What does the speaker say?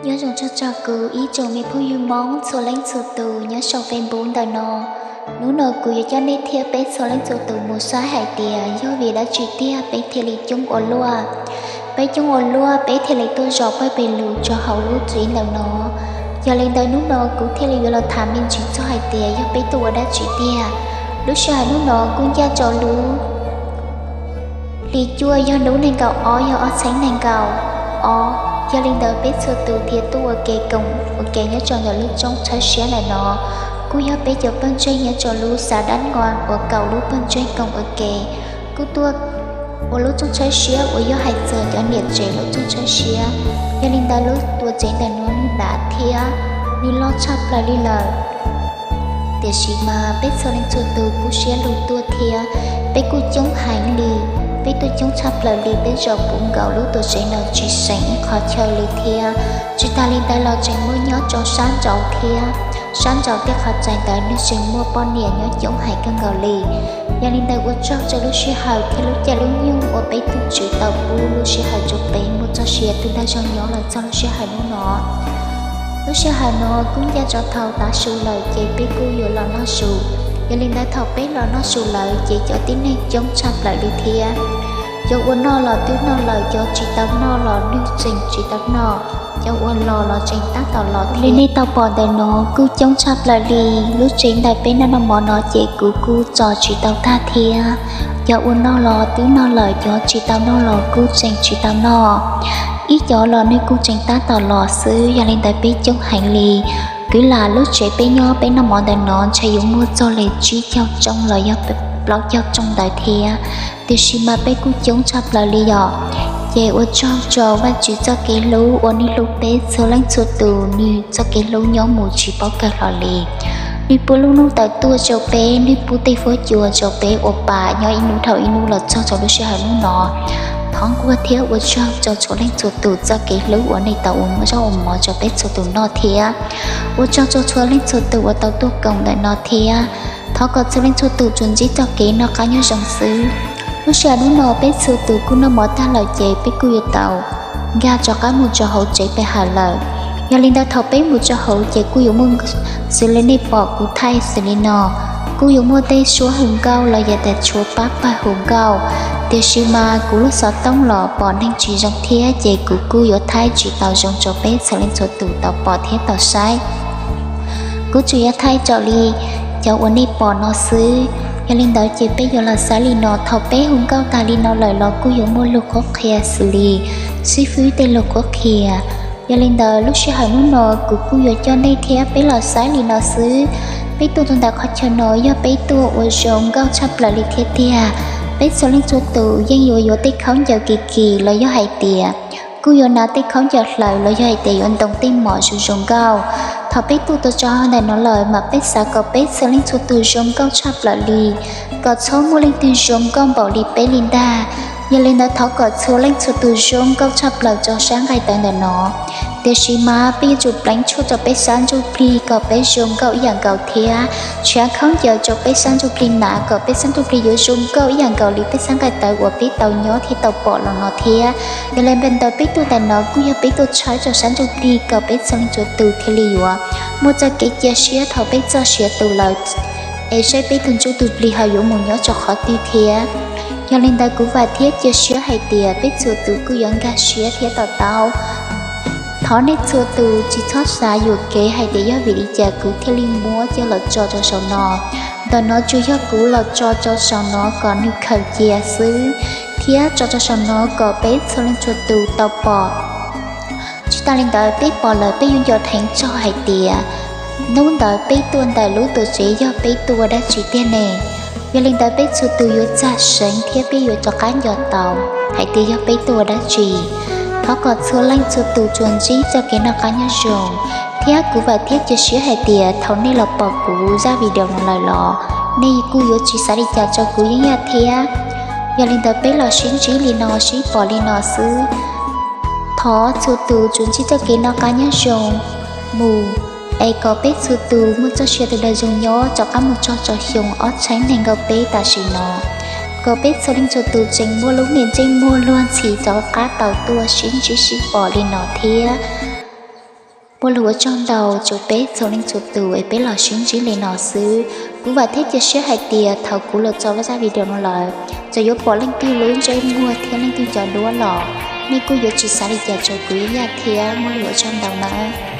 Nyob zoo txog kuv ib tsoom me phooj ywg Hmoob txhua leej txhua tus nyob saum Facebook ntawm no. Hnub no kuv yuav coj nej thiab peb txhua leej txhua tus mus saib hais tias yog vim dab tsi tiag peb thiaj li coob ua luaj. Peb coob ua luaj peb thiaj li tuaj zaum pawg pes lug rau hauv lub tsev ntawm no. Yog li ntawd hnub no kuv thiaj li yuav los tham me ntsis txog hais tias yog peb tuaj ua dab tsi tiag. Lub sij hawm hnub no kuj ncaj rau lub hli cuaj, yog lub nees nkaum ob, yog ob txhiab nees nkaum ob. Yog li ntawd peb txhua tus thiaj tuaj ua ke koom ua ke nyob rau ntawm lub rooj tshawb siab ntawm no. Kuj yog peb cov pawg ntseeg nyob rau lub xav dab nqo uas kaum lub pawg ntseeg koom ua ke, kuj tuaj ua lub rooj tshawb siab uas yog hais txog cov niam tsev lub rooj tshawb siab. Yog li ntawd lub tuam tsev ntawm no nws dav thiab nws loj tshaj plaws li lawm. Tiam sis mas peb txhua leej txhua tus kuj siab lug tuaj thiab, peb kuj coob heev li. Peb tuaj coob tshaj plaws li, peb zaum puv nkaus lub tuam tsev no tsis seem ib qho chaw li thiab. Tsis tas li ntawd los tseem muaj nyob rau sab nraud thiab. Sab nraud tej qhov txais ntawd nws tseem muaj poj niam nyob coob heev kawg nkaus li. Yog li ntawd ua tsaug rau lub sij hawm thiab lub caij lub nyoog uas peb tus Tswv tau pub lub sij hawm rau peb muaj txoj sia tu dag zog nyob los txog lub sij hawm hnub no. Lub sij hawm no kuj ncaj rau thaum tav su lawm ces peb kuj yuav los noj su. Yog li ntawd thaum peb los noj su lawm ces cov tib neeg coob tshaj plaws li thiab. Cov ua noj los twb noj lawm, cov tsis tau noj los nws tseem tsis tau noj, cov ua los los tseem tab tom los li nej tau pom ntawm no kuj coob tshaj plaws li. Lub tsev ntawm peb noj noj mov no ces kuv kuj tso tsis tau tag thiab. Cov ua noj los twb noj lawm, cov tsis tau noj los kuj tseem tsis tau noj. Ib cov los nws kuj tseem tab tom los xwb, yog li ntawd peb coob heev li. Kwv lam lub tsev peb nyob peb noj mov ntawm no ntshe yuav muaj txog li tsib caug rooj los yog plaub caug rooj ntawd thiab. Tiam sis mas peb kuj coob tshaj plaws li yom. Ces ua tsaug rau Vajtswv txoj kev hlub uas nws hlub peb txhua leej txhua tus, nws txoj kev hlub nyob mus tsis paub kawg hlo li. Nws pub lub hnub tawm tuaj rau peb, nws pub tej huab cua rau peb ua pa nyob ib hnub dhau ib hnub los txog rau lub sij hawm hnub no. Thov nquag thiab ua tsaug rau txhua leej txhua tus txoj kev hlub uas nej tau ua zaub ua mov rau peb txhua tus noj thiab. Ua tsaug rau txhua leej txhua tus uas tau tuaj koom ntawm no thiab. Thov kom txhua leej txhua tus tsuas ntsib txoj kev noj qab nyob zoo xwb. Lub sij hawm hnub no peb txhua tus kuj noj mov tag lawm ces peb kuj yuav tau nkag rov qab mus rau hauv tsev pe hawm lawm. Yog li ntawd thaum peb mus rau hauv ces kuj yuav muaj xws li nej pom kuv thaij xws li no, kuj yuav muaj tej suab hu nkauj los yog tias tshuav pab pawg hu nkauj. Tiam sis mas kuv lub xov tooj los pom neeg tsis zoo thiab ces kuv kuj yuav thaij tsis tau zoo rau peb txhua leej txhua tus tau pom thiab tau saib. Kuv tsuas yuav thaij raws li cov uas nej pom no xwb. Yog li ntawd ces peb yuav los saib li no, thaum peb hu nkauj tag li no lawm los kuj yuav muaj lus qhuab qhia xws li xib fwb tej lus qhuab qhia. Yog li ntawd lub sij hawm hnub no kuv kuj yuav coj nej thiab peb los saib li no xwb. Peb tuaj rau ntawm qhov chaw no yog peb tuaj ua zoo nkauj tshaj plaws li thiab tiag. Peb txhua leej txhua tus yeej yuav yuav tej khaub ncaws kim kim los yog hais tias kuj yuav hnav tej khaub ncaws hlaws los yog hais tias yuav ntoo tej mom zoo zoo nkauj. Thaum peb tuaj rau ntawm no lawm mas peb xav kom peb txhua leej txhua tus zoo nkauj tshaj plaws li, kom txhob muaj leej twg zoo nkauj npaum li peb li ntag. Yog li ntawd thov kom txhua leej txhua tus zoo nkauj tshaj plaws rau sab nqaij tawv ntawm no. Tiam sis mas peb yuav tsum pleev tshuaj rau peb sab ntsuj plig kom peb zoo nkauj ib yam nkaus thiab, tshav khaub ncaws rau peb sab ntsuj plig hnav kom peb sab ntsuj plig yuav zoo nkauj ib yam nkaus li peb sab nqaij tawv uas peb tau nyob thiab tau pom los no thiab. Yog li ntawd peb tuaj ntawm no kuj yog peb tuaj tshawb rau sab ntsuj plig kom peb txhua leej txhua tus thiaj li yuav muaj txoj kev cia siab thaum peb txoj sia tu lawm, es saib peb tus ntsuj tus plig ho yuav mus nyob rau qhov twg thiab. Yog li ntawd kuv vam thiab cia siab hais tias peb txhua tus kuj yuav nkag siab thiab to taub. Thov nej txhua tus tsis txhob xav yuam kev hais tias yog vim li cas kuv thiaj li muab coj los tso rau saum no. Ntawm no tsuas yog kuv los tso rau saum no kom nws khaws cia xwb, thiab tso rau saum no kom peb txhua leej txhua tus tau pom. Tsis tas li ntawd peb pom lawm peb yuav nco dheev txog hais tias hnub ntawd peb tuaj ntawm lub tuam tsev yog peb tuaj ua dab tsi tiag ne. Yog li ntawd peb txhua tus yuav txag seev thiab peb yuav rov qab nco tau hais tias yog peb tuaj ua dab tsi. Thov kom txhua leej txhua tus tsuas ntsib txoj kev noj qab nyob zoo, thiab kuv vam thiab cia siab hais tias thaum nej los pom kuv zaj video no lawm los nej kuj yuav tsis xav li cas rau kuv yeej yaj thiab. Yog li ntawd peb los sib ntsib li no sib pom li no xwb. Thov txhua tus tsuas ntsib txoj kev noj qab nyob zoo mus, es kom peb txhua tus muaj txoj sia tu dag zoo nyob rov qab mus txog rau xyoo ob txhiab nees nkaum peb tam sim no, kom peb txhua leej txhua tus tseem muaj lub niam ntsej muag luag ntxhi rov qab tau tuaj sib ntsib sib pom li no thiab. Muaj lus ua tsaug ntau rau peb txhua leej txhua tus es peb los sib ntsib li no xwb. Kuv vam thiab cia siab hais tias thaum kuv los tso zaj video no lawm, txawm yuav pom leej twg lub ntsej muag thiab leej twg cov duab los, nej kuj yuav tsis xav li cas rau kuv ib yam thiab. Muaj lus ua tsaug ntau nawb.